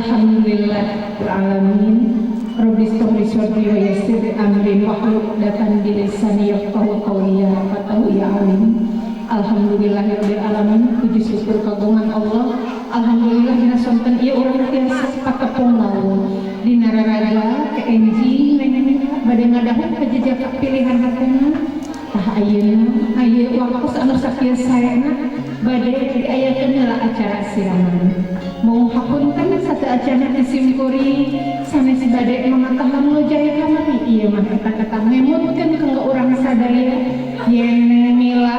Alhamdulillah alamin. Rabbi shrah li sadri wa yassir li amri wahlul 'uqdatam min lisani yafqahu qawli ya fatahu ya alim. Alhamdulillahirabbil alamin. Puji syukur kagungan Allah. Alhamdulillah dina sonten ieu urang tiasa patepung lawung dina raraga ke enjing neng bade ngadahut ka jejak pilihan hatena. Tah ayeuna aya waktos anu sakieu saena bade diayakeun heula acara siraman. Mau hapunten sateuacanna ti simkuring sanes bade mamatahan ngojay kamari ieu mah eta-eta ngemutkeun kanggo urang sadaya yen Mila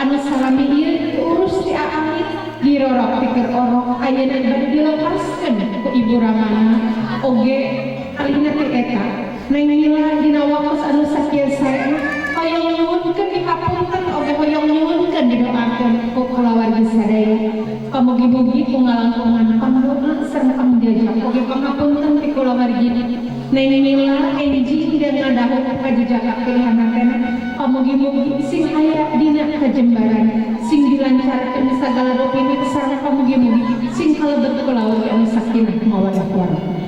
anu salami ieu diurus ti aalit dirorok pikir orok ayeuna bade dilepaskeun ku Ibu Ramana oge alina teh eta Neng Mila dina waktos anu sakieu saena hoyong nyuhunkeun dihapunten oge hoyong nyuhunkeun didoakeun ku kulawargi sadaya. Pamugi-mugi ku ngalangkungan pandoa sareng pangjajak oge pangapunten ti kulawargi Neng Mila enjing dan ngadahut ka jejak pilihan hatena. Pamugi-mugi sing aya dina kajembaran sing dilancarkeun sagala rupina sareng pamugi-mugi sing kalebet kulawargi anu sakinah mawaddah warahmah.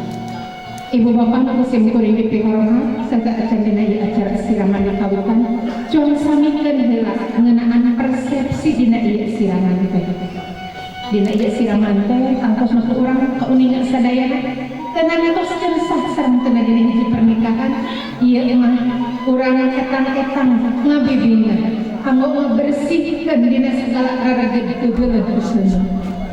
Ibu bapak nu sim kuring dipihormat sateuacan dina ieu acara siraman kawitan cuang samikeun heula ngeunaan persepsi dina ieu siraman teh. Dina ieu siraman teh tangtos nu urang kauninga sadayana teu nangtoskeun sah sareng teu dina hiji pernikahan ieu mah urang etang-etang ngabibingan kanggo ngabersihkeun dina segala rareged geuleuh usuna.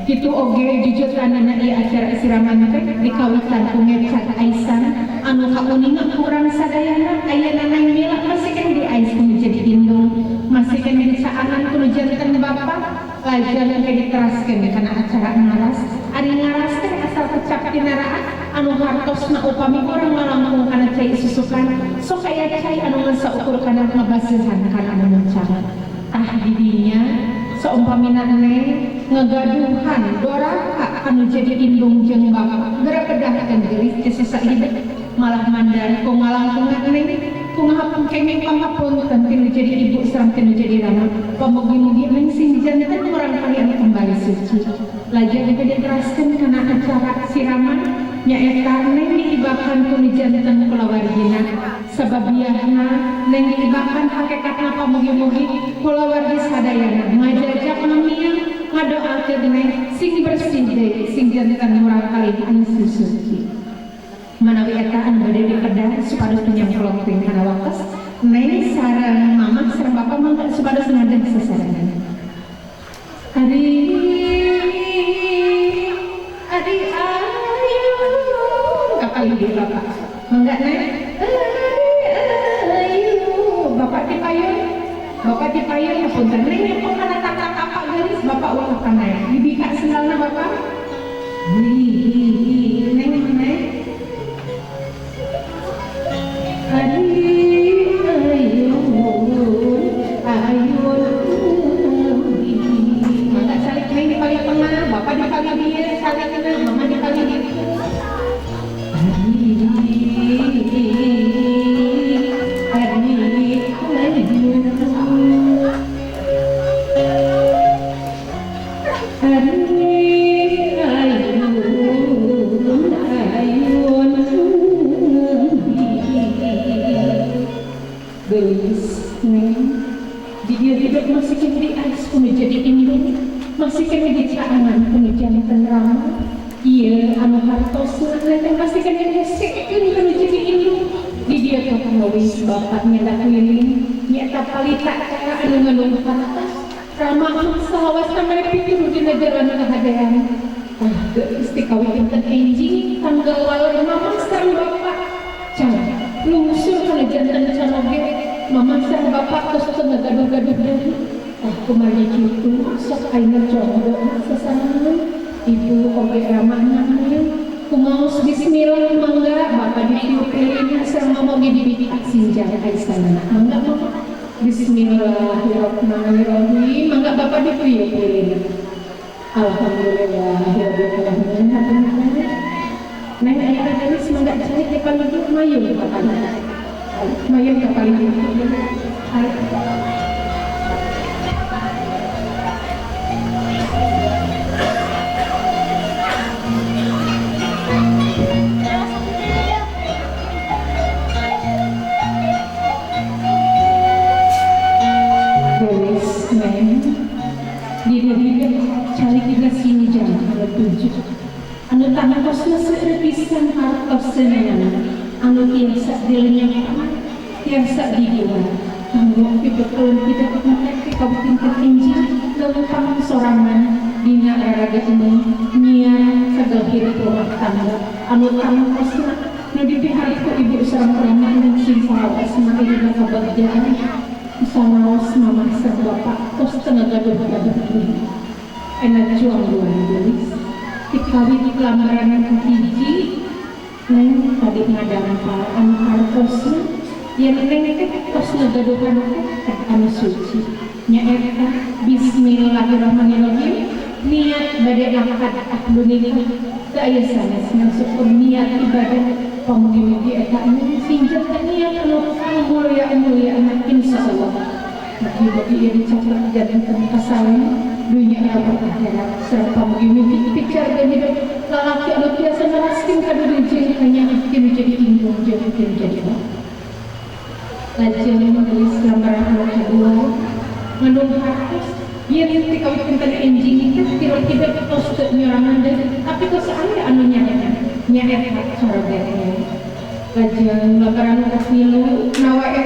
Kitu oge jujutanana ieu acara siraman teh dikawitan ku ngecat aisan anu kauninga ku urang sadayana ayeuna Neng Mila masih keneh diais ku nu jadi indung masih keneh dicaanan ku nu janten bapa lajeng ke diteraskeun kana acara ngaras. Ari ngaras teh asal kecap tina raat anu hartosna upami urang ngalangkung kana cai susukan sok aya cai anu ngan saukur kana ngabaseuhan kana anu mencangan. Tah didinya saumpamina Neng ngegaduhan doraka anu jadi indung jeung bapa geura kedahkeun geulis teh sesa hidup malah mandar ku ngalangkungan Neng ku ngahapun kenging pangapunten ti nu jadi ibu sareng ti nu jadi rama. Pamugi-mugi Neng sing janten urang kalian kembali suci. Lajeng juga diteraskeun kana acara siraman nyaeta Neng diibakan ku nu janten kulawargina sababiahna Neng diibakan hakikatna pamugi-mugi kulawargi sadayana ngajajak ngamiang ngadoakeun Neng sing bersih deui sing janten murang kali anu suci. Manawi eta anu bade dipedar supados teu nyamplok teuing kana waktos Neng sareng mamah sareng bapa mangga supados ngadeg sasarengan. Ari ari ayu kapalih di bapak mangga Neng ayu bapak di payun bapak di payun hapunten Neng nyepeng kana tangkal kapak geulis bapak ulah ka naek dibika sendalna bapak hi Neng Neng ari ayun ayun mangga calik Neng di paling tengah bapak di paling dieu salikna mama di paling ditu. Ari ari ayun ari ayun ayun geulis Neng di dieu hidup masih keneh diais ku nu jadi indung masih keneh dicaangan ku nu janten rama ieu anu hartosna teh masih keneh hesekeun ku nu jadi indung di dieu teh leuwih bapak nyendak lilin nyaeta palita teh anu ngandung hartos rama mah salawasna mere pituduh dina jalan kahadean. Tah geulis ti kawinten enjing tanggal walur mamah sareng bapak can lungsur kana janten canoge mamah sareng bapak tos teu ngagaduh-gaduh deui. Tah kumargi kitu sok ayeuna coba sasarengan ibu oge ramahna Neng kumaos bismillah mangga bapak ditiup lilin sareng mama oge dibika sinjang aisanana mangga mama bismillahirrahmanirrahim mangga bapak ditiup lilin. Alhamdulillahirabbil alamin. Neng aya geulis mangga calik di paling mayun bapak mayun ka paling ditu. dina hidup calik dina sinjang anu tujuh anu tangtosna seueur pisan hartos senengan anu tiasa dilenyapkan tiasa dijual kanggo pibetulun hidup mengke kabupaten enjing leumpang sorangan dina raraga ini nyiar sagala hidup rumah tangga anu tangtosna nu dipiharep ku ibu sareng rama anu sing salawasna dina kabagjaan sanaos mamah sareng bapak tos teu ngagaduh-gaduh deui. Enak cuang dua gelis dikawit lamaran kahiji neng tadi ngadampal anu hartosna yen neng teh tos ngagaduhan teh anu suci nyaeta bismillahirrahmanirrahim niat bade akad akdu nikah teu aya sanes ngan syukur niat ibadah pamugi-mugi eta anu sinjang teh niat anu mulia-mulia insyaallah mugi-mugi ieu dicatat janten kasaen dunya akhirat akhirat sareng pamugi-mugi picarga hidup lalaki anu tiasa neraskeun ka dunia jeung kanyakit jadi indung jeung jadi bapak. Lajeng menulis lambaran anu kadua ngandung hartos yen ti kawit pinten enjing teh kira-kira tos teu nyorangan deui tapi tos aya anu nyaeta nyaeta sorobetna. Lajeng lambaran anu katilu nawae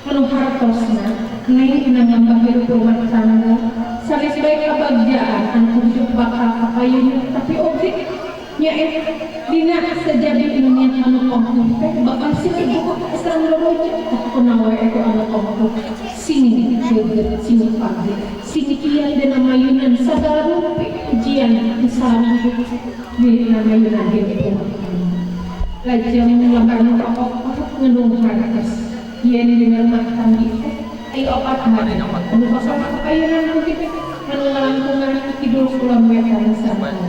anu hartosna neng nambah hirup rumah tangga sanes bae kabagjaan anu hidup bakal kapayun tapi oge nyaeta dina sejadi nu niat anu kongkoh teh bakal seueur buka sareng roroja kunaon wae ku anu kongkoh sing geugeut sing pagi sing kiat dina mayunan sagala rupi ujian salam dina mayunan hirup rumah tangga. Lajeng lambaran kaopat ngandung hartos yen dina rumah tangga teh aya opat hari anu bakal kapayunan ku kitu anu ngalangkungan kidul kulon wetan sareng.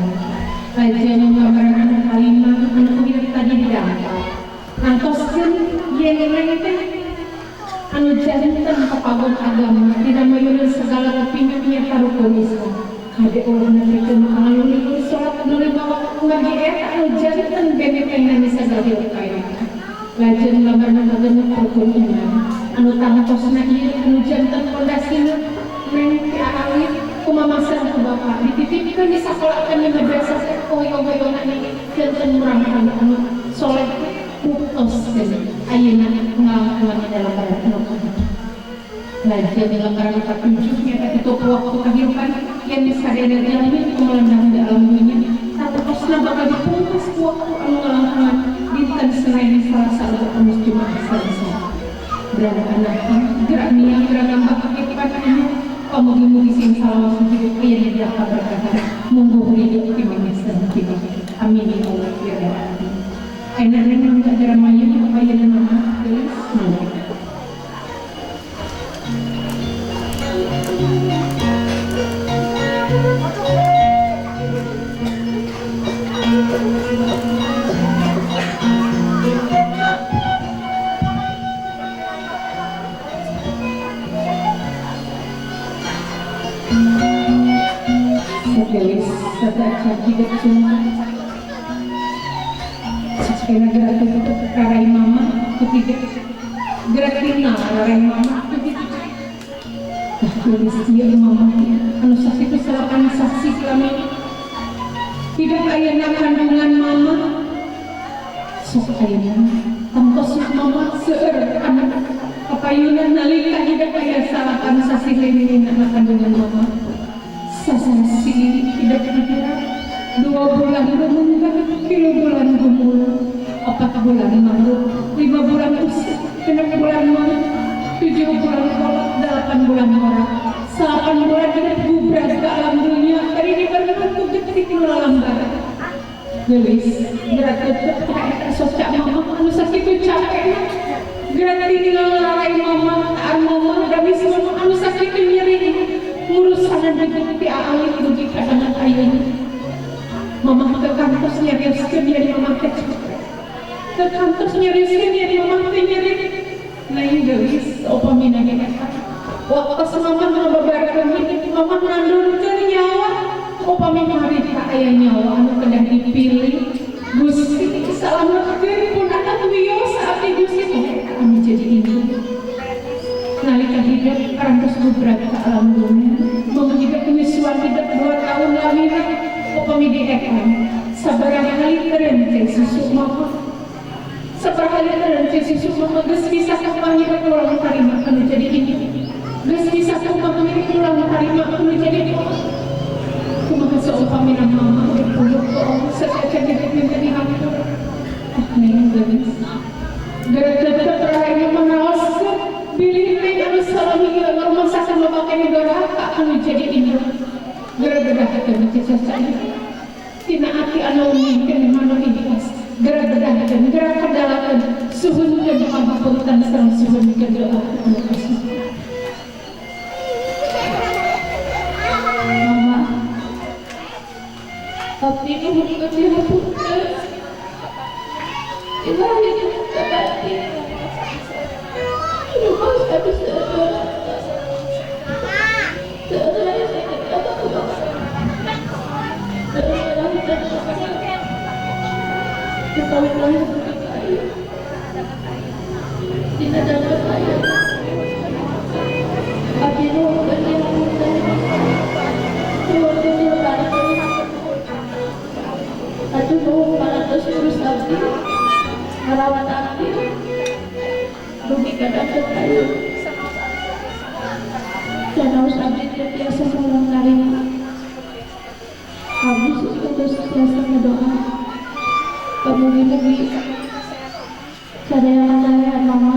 Lajeng lambaran anu kalima anu kuhirup tadi didampal nangtoskeun yen neng teh anu janten papagon agama dina mayunan segala rupi nyata rukun Islam kade ulah nepikeun ka ngalungkeun salat nu lima waktu margi eta anu janten benetengna di sagala hirup kaayaan. Lajeng lambaran anu kagenep rukun iman anu tangtosna ieu anu janten pondasina neng ti aalih ku mama sareng ku bapa dititipkeun disakolakeun di madrasah teh hoyong-hoyongna janten murang anu soleh putuskeun ayeuna ngalangkungan dina lambaran anu katujuh. Lajeng lambaran anu katujuh nyaeta tutup waktu kahirupan yen sadaya jalmi kumelendang di alam dunya satosna bakal dipungkas ku waktu anu ngalangkungan dinten Senin Salasa Kamis Jumat Selasa. Gerak anak gerak niat gerak nambah kehidupan anu pamugi-mugi sing salawas hidup aya di dia kaberkatan mungguh hidup ti sareng ti amin ya Allah ya rabbal alamin. Ayeuna neng mangga daramayeun ayeuna mama geus mangga. Gelis sata hidup semua kena gerak tutup rarai mama ketiga gerak tinggal rarai mama ketiga gelis ieu mama anu saksi itu salapan saksi kelamin hidup ayeuna kandungan mama sok ayeuna tangtosna mama seueur anu kapayunan nalika hidup aya salapan sasih leuwih kandungan mama. Sasasi hidup akhirat 2 bulan rumunggah, 3 bulan gumulung, 4 bulan mangruk, 5 bulan usah, 6 bulan mangruk, 7 bulan kolot, 8 bulan orang, 8 bulan hidup gubras ke alam dunia. Tadi diberbentuk detik nu lambar. Gelis, gerak tetep kayak socak mama, anu sakitu capek. Gerak tinggal lalai mama, taar mama, gamis mama, anu sakitu nyeri. Ngurus anak ti aalih dugi ka anak ayeuna. Mamah ke kantos nyarioskeun yen mamah teh capek. Ke kantos nyarioskeun yen mamah teh nyeri. Lain geulis upamina ge eta. Waktos mamah ngababarkeun hidup, mamah nandurkeun nyawa. Upami harita aya nyawa anu kedah dipilih. Gusti salametkeun pun anak wios abdi Gusti teh anu jadi indung. Nalika hidup parantos gubrak ka alam dunia, mama hidup nyusul Upami diekang sabaraha litereun cai susu mama, sabaraha litereun cai susu mama. Geus bisa kumaha ulang tarima anu jadi ini, geus bisa kumaha ulang tarima anu jadi mama. Kumaha seumpamina mama dipuluk ku Allah sacacan hidup minta dihampura. Ah, neng geus geura tetep rahayna manaoskeun bilih neng anu salami ngarumasakan loba keneh doraka anu jadi indung. Geura bedahkeun cecacana tina ati anu mungkin manu ikhlas. Geura bedahkeun, geura kedalakeun, suhunkeun panghapunten sareng suhunkeun doa anu kasih. Mama, abdi nuhunkeun dihapunten. Ilahi kabati. Rumaos abdi seueur. Seueur aya sakit apa kumaha. Seueur lahir kawin lahir kayu. Dina dalem aya. Abdi nuhunkeun dihapunten. Nuhunkeun dilebaran. Aduh, nuhun parantos ngurus abdi, ngarawat abdi, dugi ka dapet ayeuna. Sanaos abdi teu tiasa ngulang tarima. Abdi terus tiasa ngadoa. Pamugi-mugi sadaya kasarean mama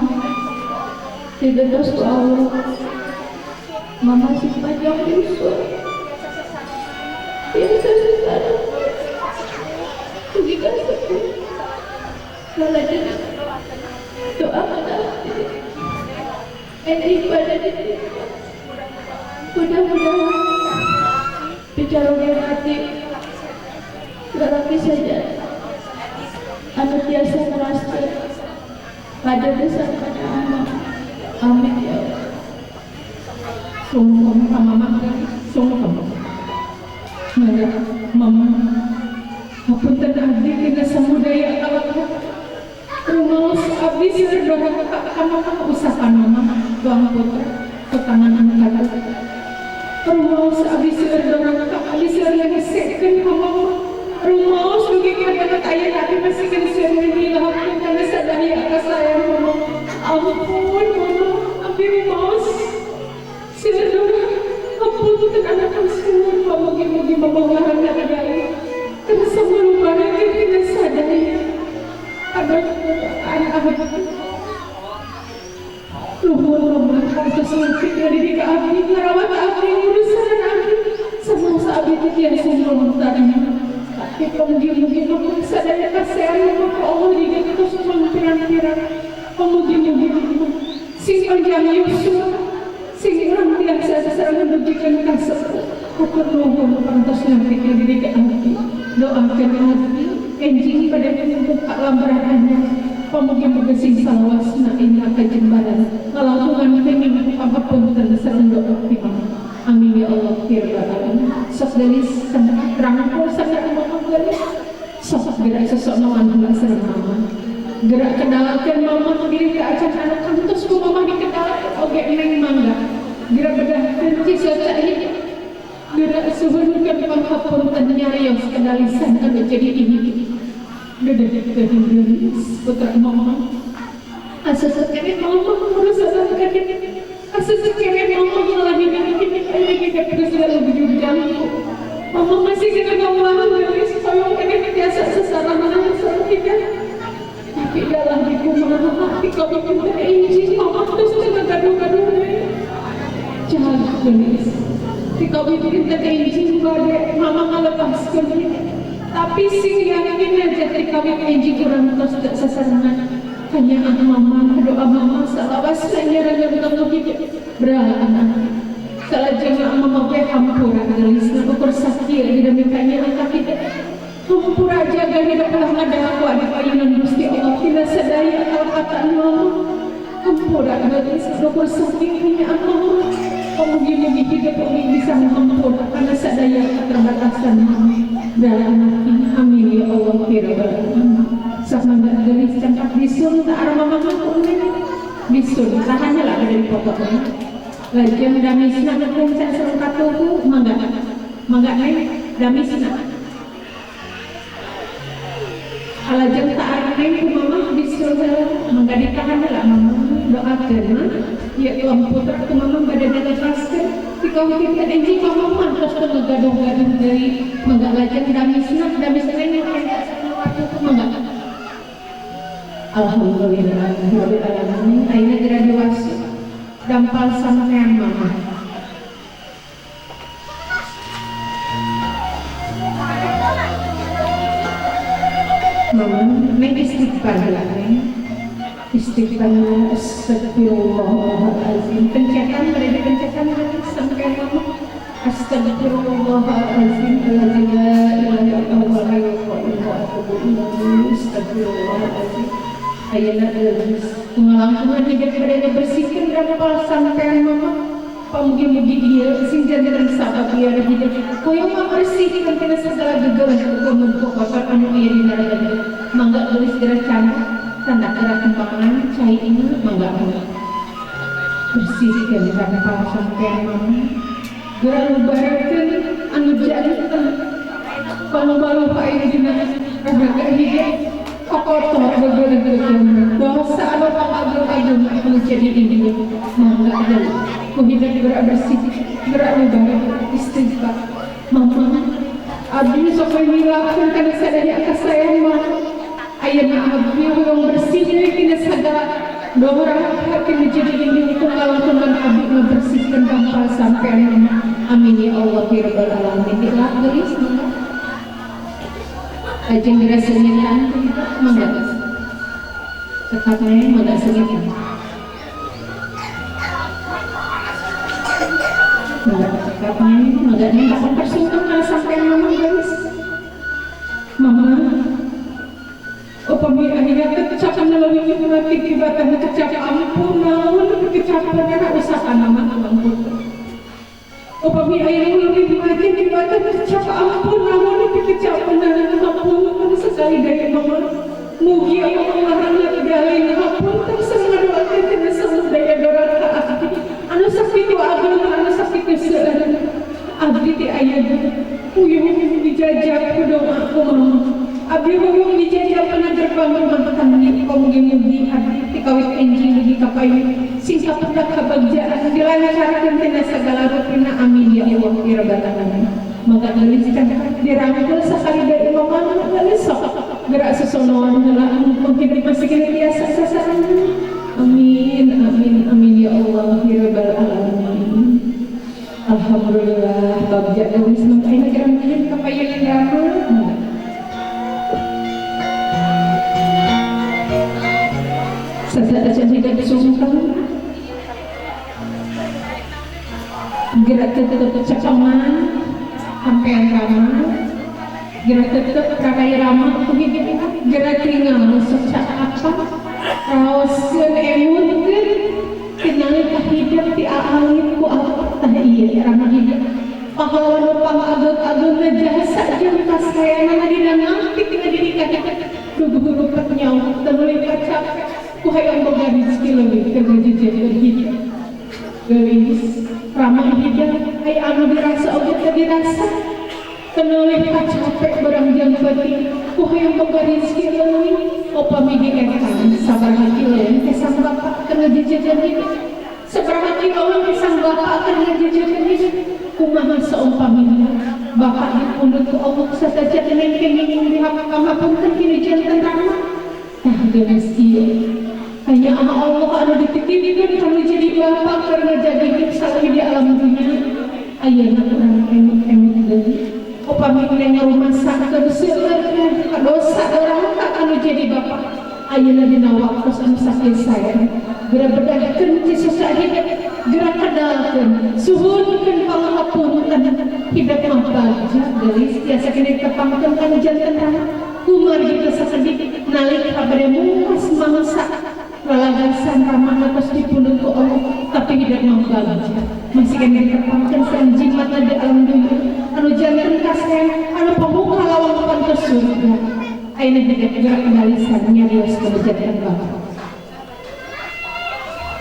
digentos ku Allah. Mama sing panjang yuswa. Tiasa sekarang. Dugi ka sepuh. Lalajeng doakan abdi. Enjing pada diterima. Mudah-mudahan bicara hati lalaki saja anu tiasa neraskeun pada dasar kana anak. Amin ya Allah. Sungkem ka mama, sungkem. Mangga mama, hapunten abdi tina samudaya kalakah. Rumaos abdi seueur doraka ka mama, usapan mama doang putra ku tangan anu katuh. Rumaos abdi seueur doraka, abdi seueur ngesekeun ka mama. Rumaos dugi ka banget aya abdi masih keneh seueur ngahilangkeun kana sadaya kasayang mama. Ampun mama, abdi rumaos seueur doraka. Ampun anak suwun, pamugi-mugi mama ngaranna kadaya. Terus samurubarekeun tina sadaya. Anak abdi. Nuhun mama, kantos ngerti ngadidik ka abdi, ngarawat abdi, ngurusan abdi. Sanaos abdi teh tiasa nulung tarima. Tapi pamugi-mugi mama sadaya kasean mama ku Allah digentos mangpirang-pirang. Pamugi-mugi mama sing panjang yuswa, sing urang tiasa sareng ngedugikeun ka sepuh. Hatur nuhun parantos ngerti ngadidik ka abdi. Doakeun abdi enjing pada buka lambaran anyar. Pamugi-mugi sing salawasna ina kajembaran ngalangkungan kenging pangapunten sareng doa ti mama. Amin ya Allah ya rabbal alamin. Sok gelis rangkul sareng mama gelis. Sok gerak sosok nawan heula sareng mama. Gerak kedalakeun mama diri ka acan anu kantos ku mama dikedalakeun oge neng mangga. Gerak bedahkeun cisoca ieu. Gerak suhunkeun panghapunten nyarios kedalisan anu jadi ini. Dedehkeun geulis putra mama. Asa sakeneh mama ngurusan ka. Asa sakeneh mama ngalahiran ini kita terus lebih jangku. Mama masih kena ngomong geulis hoyong keneh tiasa sesarahan sareng kita. Tapi dalam dikumaha hati kau bikin enjing mama terus teu gaduh-gaduh we. Jalan geulis. Ti kau bikin teh enjing bade mama ngalepaskeun. Tapi sing yakin aja ti kawin enjing kurang tos teu sasarengan. Kanyaah mama, doa mama salawas nyarana betong kitu. Berah anak. Salajengna mama we hampura geulisna ukur sakieu dina kanyaah ka kitu. Hampura jaga hidup ulah ngadaku adi payunan Gusti Allah tina sadaya kalekatan mama. Hampura geulis ukur sakieu kanyaah mama. Pamugi-mugi hidup oge bisa hampura kana sadaya keterbatasan mama. Dalam amin ya Allah ya rabbal alamin. Sok mangga geulis cangkap disun ka arah mama mah ku disun tahan heula bade dipotong. Lajeng damisna kencang sareng katuhu mangga. Mangga neng damisna. Alajeng ta'areng ku mama bisul heula mangga ditahan heula mama doakeun mah ieu tuang putra ku mama bade dilepaskeun dikawitkeun enjing mama mah tos teu ngagaduh-gaduh deui mangga lajeng damisna damisna nya waktu mangga. Alhamdulillah rabbil alamin ayeuna graduasi dampal sampean mama. Mama neng istighfar heula neng istighfar astagfirullahalazim pencetan bade dipencetan sampean mama astagfirullahalazim allazi la ilaha illa huwal hayyul qayyum wa atubu ilaihi astagfirullahalazim. Ayeuna geus pengalangkungan hidup bade ngabersihkeun dampal sampean mama pamugi-mugi ieu sing janten sabab ieu hidup hoyong ngabersihkeun tina sagala gegeleuh geumeuh kotor anu aya dina raga mangga geulis geura cantik tanda geura kembangan cai ini mangga bersihkeun dampal sampean mama geura lubarkeun anu janten pamabalu ka aya dina raga hidup kotor gegeleuh dosa anu pangageng-ageng anu jadi ini mangga deui ku hidup geura bersih geura lubar istighfar mama abdi sok milakeun kana sadaya kasayan mama ayeuna abdi hoyong bersih deui tina sagala doraka tina jadi ini tunggal-tunggal abdi ngabersihkeun dampal sampean mama amin ya Allah ya rabbal alamin dilak geulis mangga ajeng geura sengitan mangga cekap neng mangga sengitan mangga cekap neng mangga neng takon tersungkem kana sampean mama geus mama upami akhirnya kecap melalui mati tibatan kecap ampun naon kecapan kana usaha mama ampun upami akhirnya melalui mati tibatan kecap ampun naon kecapan ampun sekali dari mama mugi Allah rahmat dalin ampun terus ngadoakeun tina sadaya doraka abdi anu sakitu ageung anu sakitu seueur abdi teh ayeuna huyung dijajab ku doa ku mama abdi huyung dijajab kana gerbang rumah tangga mugi-mugi abdi ti kawit enjing dugi ka payun sing kapendak kabagjaan dilancarkeun tina sagala rupina amin ya Allah ya rabbal alamin. Maka geulis dirangkul sakali dari mama geulis sok gerak sesonoan heula anu mungkin masih kena biasa sasaran amin amin amin ya Allah ya rabbal alamin. Alhamdulillah bagja geulis mah ayeuna gerangkeun ka payun rama. Sasa hidup sungkem gerak tetep cecongan sampean rama gerak tetep rakai rama gerak ringan secak apa raoskeun emutkeun tingali ka hidup ti aalit ku apa tah ieu rama hidup pahlawan nu pangageung-ageungna jasa jeung kasayanana dina ngangtik dina diri ka hidup duh rupat nyawa teu meuli capek ku hayang boga rezeki leuwih teu ngajejekeun hidup geulis ramah hidup aya anu dirasa oge teu dirasa teu capek barang jang peuting ku hayang boga rezeki leuwih upami dietan sabaraha kiloan teh sang bapak teu ngajejekeun hidup sabaraha kiloan teh sang bapak teu ngajejekeun hidup kumaha saumpamina bapak dipundhut ku Allah sasaja neng kenging dihapunten kini janten ramah tah geulis ieu hanya Allah anu dititipkeun kanu jadi bapak keur ngajaga hidup salami di alam dunia ayeuna urang emut-emut deui upami neng ngarumasakeun seueur dosa doraka anu jadi bapak ayeuna dina waktos anu sakieu sae geura bedahkeun susah hidup geura kedalkeun suhunkeun pangapunten hidup mah bagja geulis tiasa kene tepangkeun kanu janten rama kumargi teu sakedik nalika bade mungkas mangsa lalagasan ramana tos dipundhut ku Allah tapi hidup mah bagja masih kene ditepangkeun sareng jimatna di alam dunya anu janten kasaean anu pamuka lawang pantes surga ayeuna hidup geura kendalisan nyarios kana janten bapak.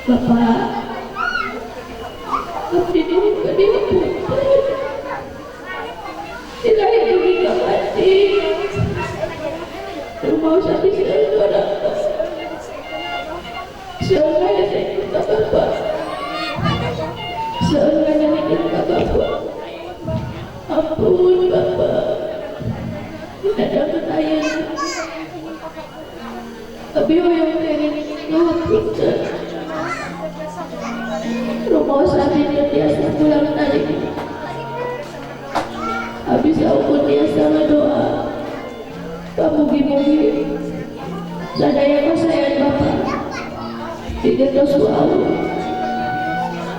Bapak abdi nuhun ka dihapunten ilahi dugi ka mati. Rumah sapi seueur seueur hese ka bapak seueur nyanyiin ka bapak. Ampun bapak, tidak dapat ayeuna abi hoyong pengen ngapunten. Rumah sapi biasa pulang tadi abi saupun biasa ngadoa pamugi-mugi sadaya kasayan bapak digentos ku Allah.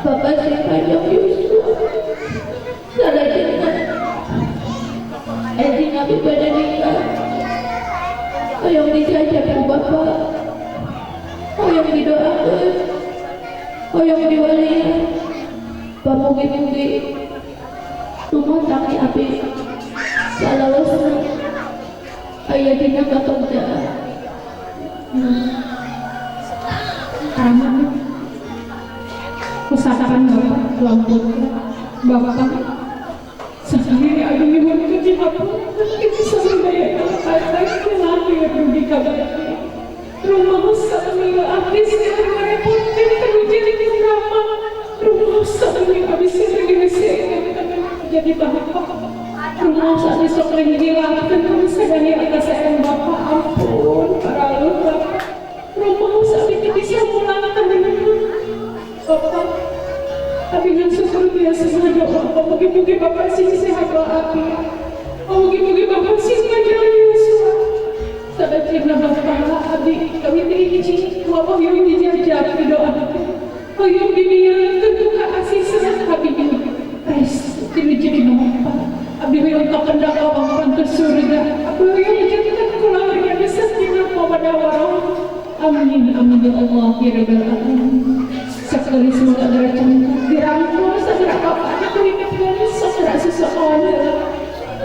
Bapak sing panjang yuswa salajengna enjing abi bade nikah hoyong dijajah ku bapak, hoyong didoakeun, hoyong diwalian. Pamugi-mugi rumah tangga abi salawasna aya dina kabagjaan. Karena usahakan bapak tuang putra bapak sekali abi nyuhunkeun di hapunten itu sadaya kalepatan lahir dugi ka bapak. Rumah sami abdi seueur ngarepotkeun teu jadi drama. Rumah sami abdi seueur dieuseun jadi bapak. Rumah sami sok ngahilangkeun sadaya kasayan bapak. Ampun paraluh bapak. Rumah sami teu bisa mulangkeun bapak. Abi ngan syukur biasa ngadoa mugi-mugi bapak sing sehat walafiat. Mugi-mugi bapak sing panjang yuswa. Sadajina bapak abdi kami teh hiji bapak hoyong dijajab didoakeun. Hoyong dimiarkeun ku kaasisan abdi restu tinu jadi bapak. Abdi hoyong kapendak lawang ke surga. Abdi hoyong dijadikan kulawarga nu sakinah mawaddah warahmah. Amin amin ya Allah ya rabbal alamin. Sekali semoga gerak cangkang dirangkul segera bapak anak hidup gelis segera seseorang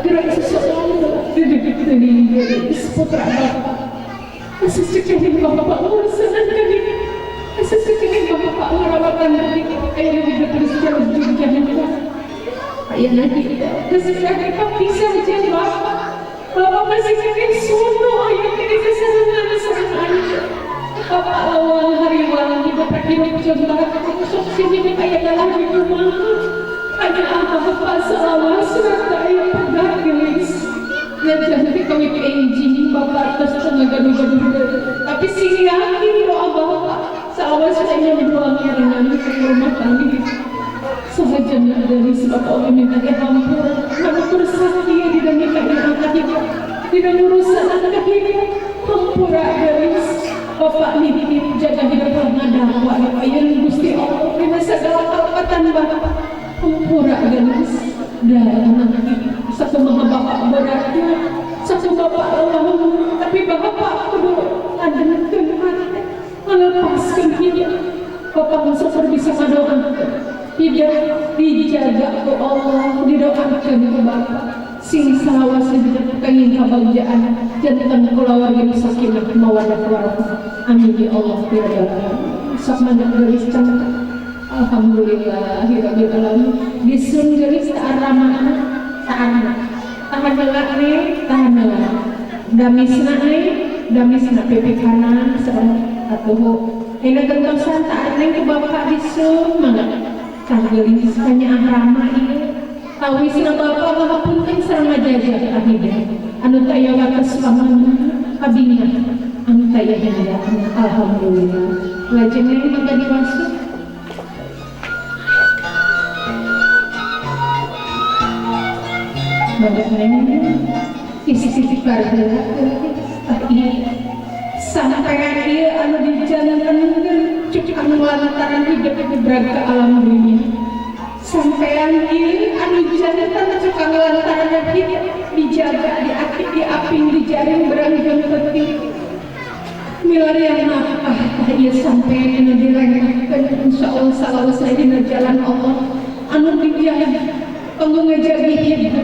gerak seseorang gelis putra bapak sesuci bapak urusan kami sesuci bapak merawatan kami ayo hidup terus jauh jauh ayah nanti sesuai bisa saja bapak bapak masih kini suno ayah kini seseorang seseorang bapak lawan hariwang hidup hidup coba sok sini kayak dalam di rumah hanya apa selawas ayah pedah gelis dan jadi kami PNG bapak terus gaduh-gaduh tapi sing yakin doa bapak selawas saya doa ngirengan ke rumah tangga sahaja dari sebab Allah minta dihampura namun terus dia tidak nikah anak hidup tidak urusan anak hidup hampura gelis bapak nitip jaga hidup ngadakwa ayun Gusti Allah dina segala kalepatan bapak hampura gelis dan anak satu maha bapak beratnya satu bapak lelah tapi bapak kudu ngadenkeun hati ngalepaskeun hidup bapak masuk bisa ngadoakeun hidup dijaga ku Allah didoakeun ku bapak sing salawas hidup kenging kabagjaan janten kulawarga nu sakinah mawaddah warahmah. Amin ya Allah ya rabbal alamin. Sok mangga geulis cangkang. Alhamdulillah ya rabbil alamin. Disun geulis ta'arramana ta'arna. Tahan heula ne, tahan heula. Damisna ne, damisna pipikana sareng atuh. Dina gentosan ta'arna ku bapak disun mangga. Tah geulis kanyaah rama ieu. Tawisna bapak ngahapunten sareng ngajajah ka hidup. Anu taya wates pamana abina anu taya hendakna. Alhamdulillah. Lajeng mangga diwasuk. Mangga neng istighfar heula tah ieu sampean ieu anu dijalankeun cuk anu lantaran hidup dibrag ka alam dunia. Sampean ieu anu jantan cuk anu lantaran hidup dijaga diakit diaping dijaring berangkeun penting milarian nafkah tah ieu sampean anu dilengahkeun insyaallah salawasna dina jalan Allah anu dijaga kanggo ngajagi hidup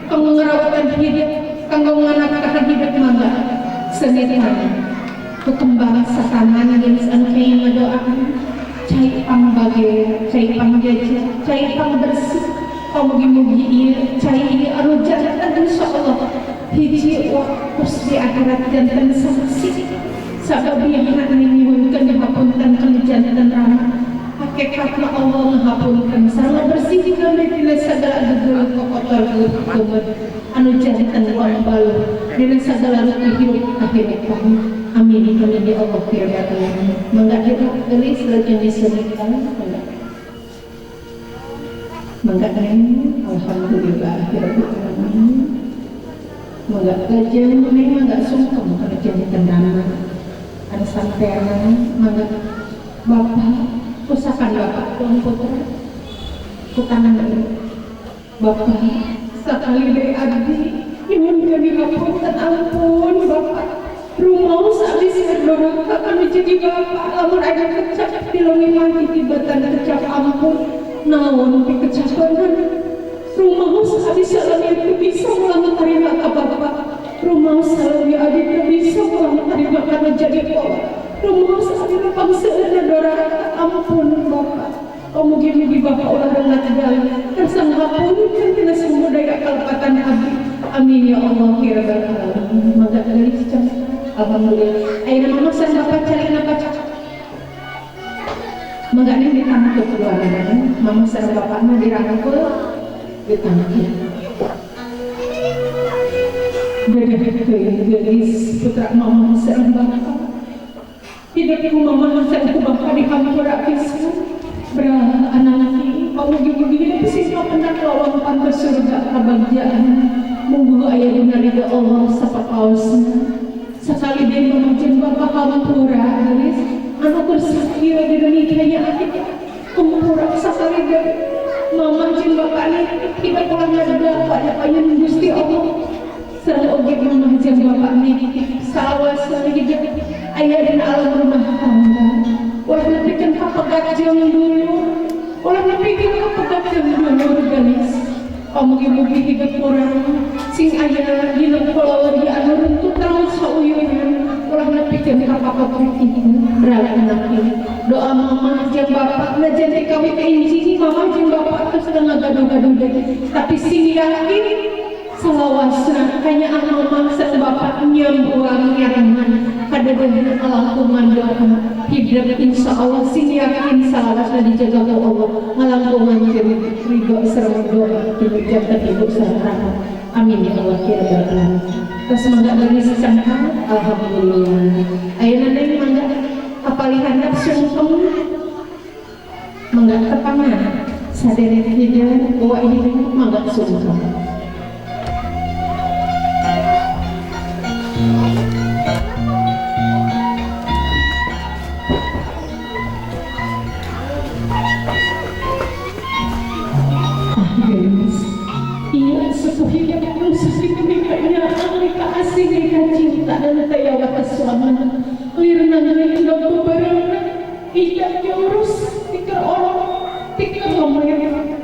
kanggo ngarawatan hidup kanggo nganafkahan hidup mangga senitan ku kembang satanan geus anu kenging ngadoakeun cai pangbage cai pangjaja cai pangbersih mugi-mugi ieu cai ieu anu jantan insyaallah hiji waktu di akhirat. Akhirat janten saksi sababiyahna nyuhunkeun hapunten kana janten rama hakikatna Allah ngahapunten sareng bersihkeun dina sagala gegeuleuh kokotor geuleuh anu janten pambaluh dina sagala rupi hirup kahirupan. Amin amin ya Allah ya rabbal alamin. Mangga gelis lajeng disenikan mangga. Mangga neng alhamdulillah ya rabbil alamin. Mangga lajeng neng mangga sungkem kana janten rama anu sampean mangga bapak usahakan bapak tuan putra ku tangan bapak sakali deui abdi nyuhunkeun dihapunten ampun bapak rumaos abdi seueur doraka anu jadi bapak lamun aya kecap dilongi mati tibatan kecap ampun naon pikecapanan rumaos abdi salami teu bisa ulang tarima ka bapak rumaos salami abdi teu bisa ulang tarima kana jadi kolot rumaos abdi pangseueurna doraka ampun bapak. Oh mugi-mugi bapak ulah rengat galih kersa ngapunten tina sumudaya kalepatan abdi. Amin ya Allah ya rabbal alamin. Mangga geulis alhamdulillah. Ayeuna mama sareng bapak carina kaca. Mangga neng ditangkep keluargana. Mama sareng bapak mah dirangkul ditangkep. Dedeh teuing geulis putra mama sareng bapak. Hidup ku mama sareng ku bapak dihampura pisan. Berah anak-anak, mugi-mugi hidup sing kapendak lawang pantes surga kabagjaan. Munggu aya dina ridho Allah sapapaosna. Sakali deui mama jeung bapak hampura geulis anu keur sakieu dina nikahnya adik hampura sakali deui mama jeung bapak nih hidup ulah ngadedak pada payun Gusti Allah. Sareng oge mama jeung bapak nih salawasna hidup aya dina alam rumah tangga. Ulah nepikeun ka pegat jeung dulur, ulah nepikeun ka pegat jeung dulur geulis. Oh mugi-mugi hidup urang sing aya dina kulawargi anu runtut raos sauyunan, ulah nepikeun ka papegat itu berat anak ieu. Doa mama jeung bapak najan teh kawit inci mama jeung bapak teh sedang ngagaduh-gaduh deui, tapi sing yakin salawasna kanyaah mama sareng bapak nyambuang nyarengan kadeudeuna kalangkungan doa hidup insya Allah sing yakin salawasna dijaga ku Allah ngalangkungan ridho sareng doa janten ibu sareng rama. Amin ya Allah ya rabbal alamin. Terus mangga geulis cangkang alhamdulillah. Ayeuna neng mangga kapalih handap sungkem mangga tepangan saderet hideung wa hideung mangga sungkem. Iya, sesuhinya sakit nikahnya, nikah asing, nikah cinta dan taya kesuaman. Lirna ngelindong beberapa, tidak diurus, tikar orang, tikar ngomong,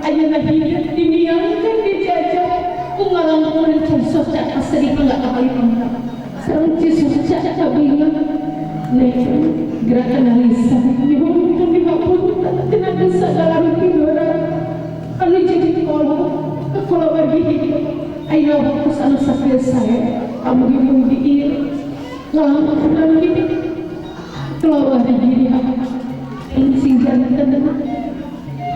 ayana hidup dimiangkan dijajah, ku ngalang socak asli enggak kali pangkat. Sareng socak kabingan, nek gerakan lisan, nyuhunkeun dihapunten tina segala rupi dorang. Anu jadi kolot. Kalau bagi hidup, ayo waktu anu sakit saya, kamu mugi-mugi ieu ngalangkungan hidup, keluar diri sing janten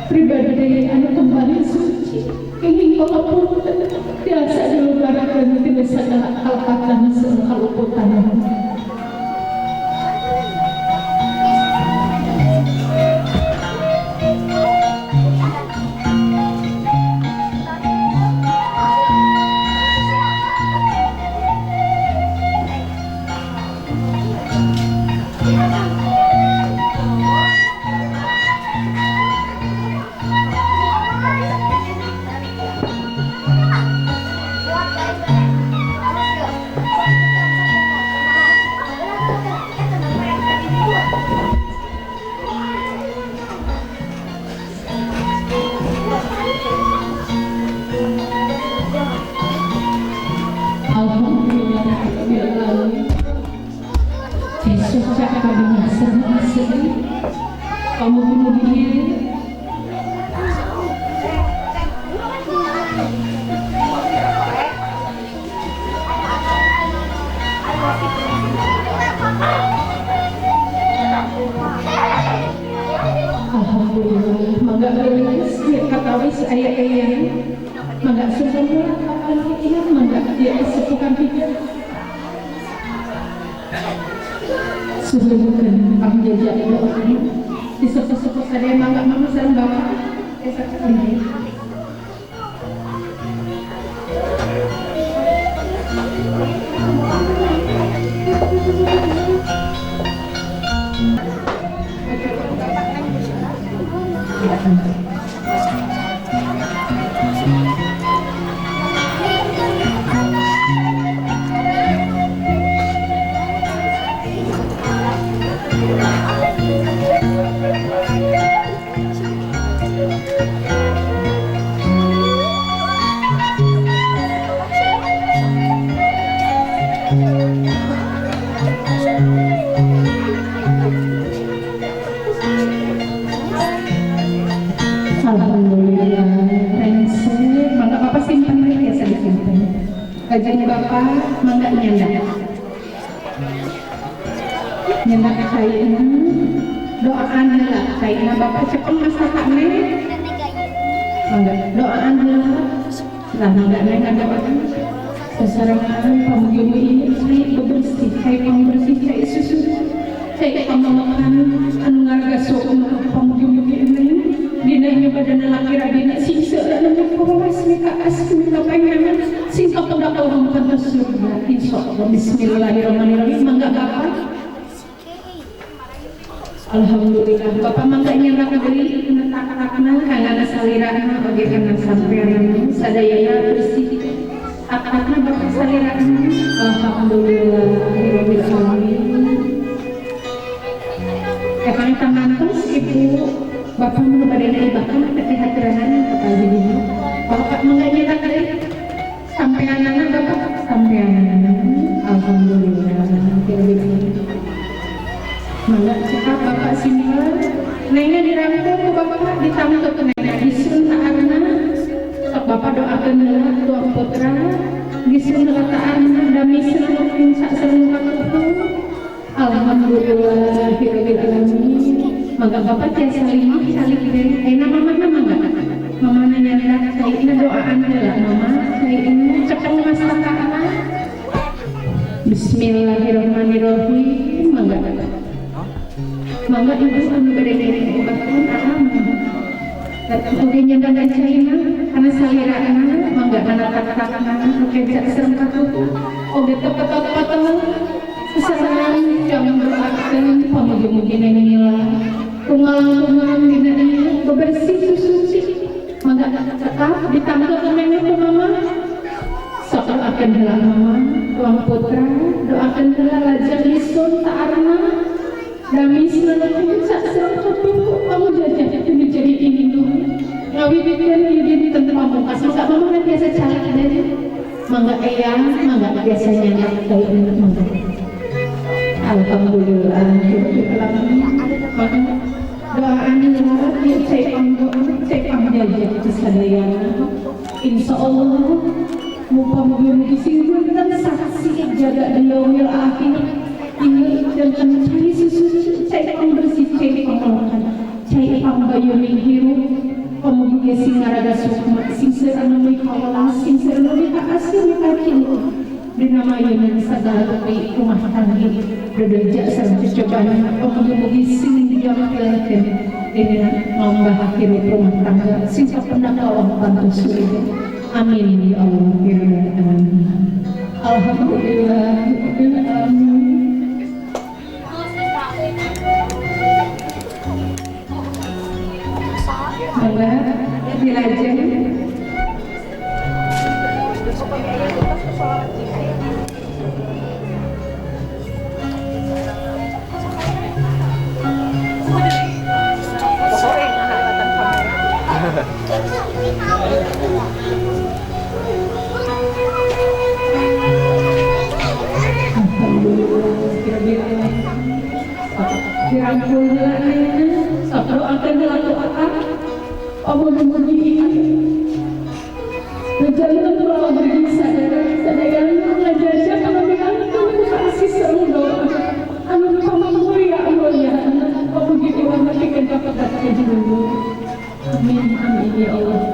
pribadi deui anu kembali suci, kenging pangapunten tiasa dilebarakeun tina sagala kalepatan sareng kaluputan. perkawis aya eyang mangga sungkem heula ka eyang mangga ieu sepukan pikir suhunkeun pangjaja doa di sepuh-sepuh sadaya mangga mama sareng bapak esa di Alhamdulillah, rengse, mangga bapak simpen biasa disimpan. Lajeng bapak mangga nyandak. Nyandak kaina doaan heula kaina bapak cepeng masakane. Mangga doaan heula. Lah mangga neng ngadoakeun. Sasarengan pamugi-mugi cai bebersih, cai pangbersih, cai susu, cai pamolokan anu ngaraga sukma pamugi-mugi neng. Dina ieu badana laki rabina sing seueurna kawalas mika asmi ka pangeran sing kapendak urang ka surga insyaallah. Bismillahirrahmanirrahim. Mangga bapak. Alhamdulillah bapak mangga nyandak deui kana tak-takna kangana salirana oge kana sampean sadayana bersih tak-takna bapak salirana. Alhamdulillahirabbil alamin. Emang tangantos ibu bapak nu bade bahkan teh haturanan ka ibu bapak mangga nyetak deui sampeanana bapak sampeanana. Alhamdulillah mangga cekap bapak simpen nengna dirangkul ku bapak ditangkep ku nengna disun taarna sok bapak doakeun heula tuang putra disun heula taarna dami seneng sak sareng katuhu. Alhamdulillahirabbil alamin. Mangga bapak tiasa limah calik deui ayeuna mamana mangga mamana nyandak caina doaan heula mama caina cepeng mastakana. Bismillahirrahmanirrahim. Mangga mangga ibu anu bade ngiring ubahkeun alam oge nyandak caina kana salirana mangga kana tak-takna oge sareng katuhu oge tepetot-petot sasarengan jang doakeun pamugi-mugi neng ngilang kungalang-kungalang dina ieu bebersih susuci mangga cekap ditangkep ku neng ku mama sok doakeun heula mama tuang putra doakeun heula lajeng isun taarna dami seneng sak sareng katuhu pamujajah teu jadi indung ngawibikeun ieu dinten pamungkas. Mangga mama kan biasa calik deui mangga eyang mangga biasa nyandak deui mangga. Alhamdulillah alamin. Doaan heula ieu cai pangdoa cai pangjajah sadayana insyaallah muga-mugi sing punten saksi jaga yaumil akhir ieu janten cai susu cai pangbersih cai pangolokan cai pangbayuning hirup pamugi sing ngaraga sukma sing seueur anu kawelas sing seueur anu kaasih ka dina mayunan sagala rupi rumah tangga dodoja sareng cocobana pamugi-mugi sing digampilkeun dina nambah hirup rumah tangga sing kapendak Allah bantu surga. Amin ya Allah ya rabbal alamin. Alhamdulillah rabbil alamin. Mangga dilajeng. Dirangkul heula ayeuna sok doakeun heula doa pamugi-mugi janten kula beri sadayana ngajajah kalabihan ku kasih sareng doa anu pamulia mulia pamugi dewa matikan bapak kata. Amin amin ya Allah.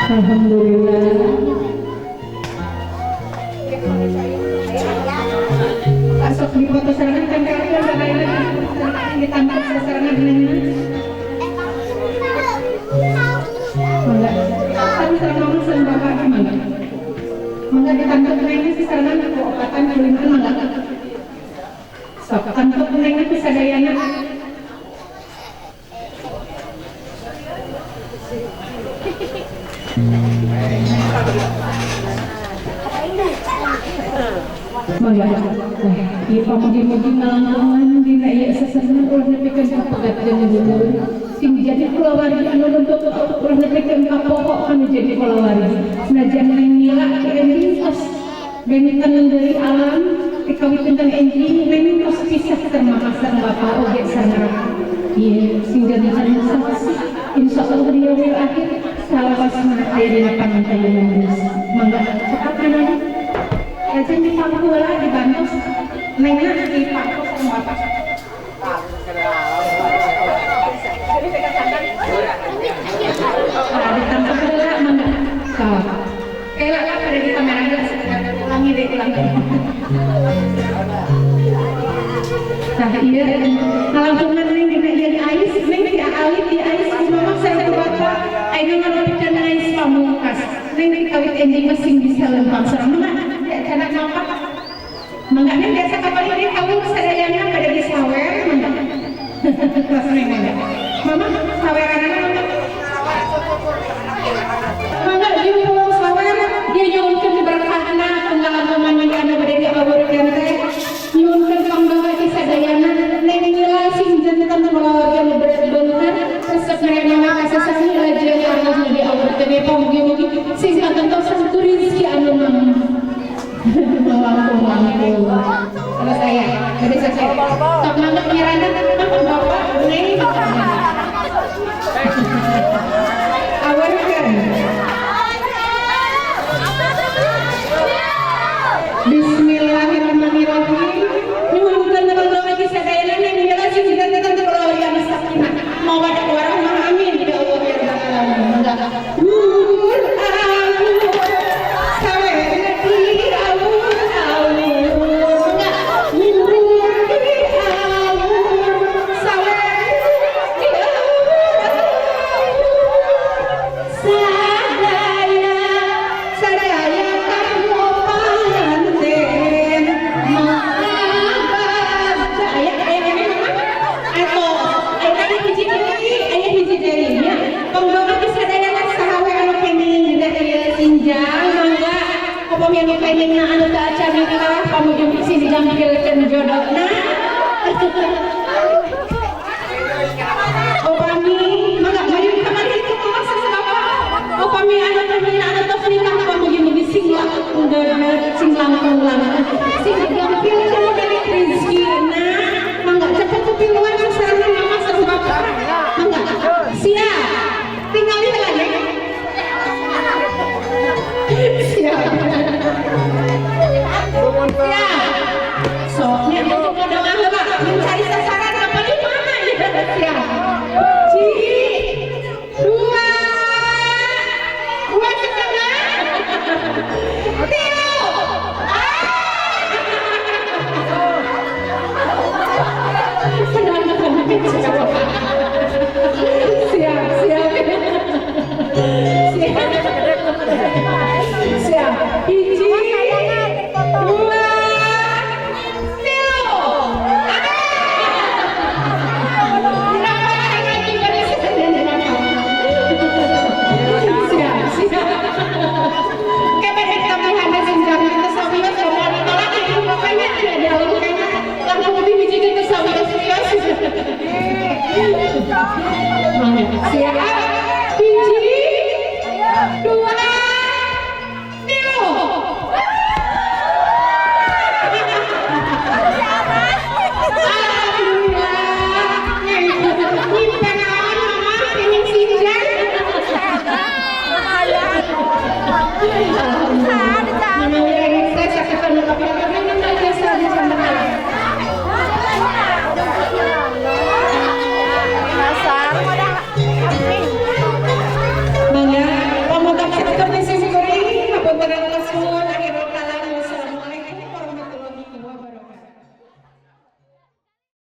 Alhamdulillah. Asok di foto sarangan tempel kan sadayana ditambah sasarangan nengna. Mangga. Kan sareng mama sareng bapak mangga. Mangga ditambah nengna sasarangan ku opatan ku limaan mangga. Sok kantos nengna ku sadayana. Mangga. Ieu pamugi-mugi ngalangkungan dina ieu sasarengan ulah nepikeun ka pegat jeung leluhur. Sing jadi kulawargi anu nuntut ulah nepikeun ka pokok anu jadi kulawargi. Senajan neng nila ti enjing tos benten deui alam dikawitenkeun enjing neng tos pisah sareng mama sareng bapa oge sareng ieu sing jadi saksi insyaallah di yaumil akhir salawasna aya dina pangantayeunan Gusti. Mangga cekap kana lajeng dipangku heula dibantos nengna dipangku sareng bapak. Nah, ditangkap heula mangga. Sok. Kela lah pada di kamera heula ulangi deui ulangi. Tah ieu ngalangkungan neng dina ieu di ais neng di alit di ais ku mama sareng ku bapak ayeuna ngarepikeun ais pamungkas. Neng dikawit enjing mah sing bisa lempang sareng mangga. Canak nampak mangga neng biasa kapal ini kawin sadayana pada di sawer mangga. Kelas neng mangga. Mama saweranana mangga. Mangga jeung pulang sawer dia nyuhunkeun berkahna pengalaman anu bade diaburkeun teh. Nyuhunkeun panggawa ti sadayana neng nila sing janten kulawarga nu berat beunghar resep nerima kasasani lajeng anu nu diaburkeun pamugi-mugi sing kagentosan ku rezeki anu mangga. Langkung-langkung. Selesai ya, jadi selesai. Sok mangga penyerahan bapak neng. Awarkeun. Bismillahirrahmanirrahim. Nyuhunkeun panggawa ti sadayana neng nila sing janten kulawarga anu sakinah mawaddah warahmah amin ya Allah ya rabbal alamin. Mangga. Siap.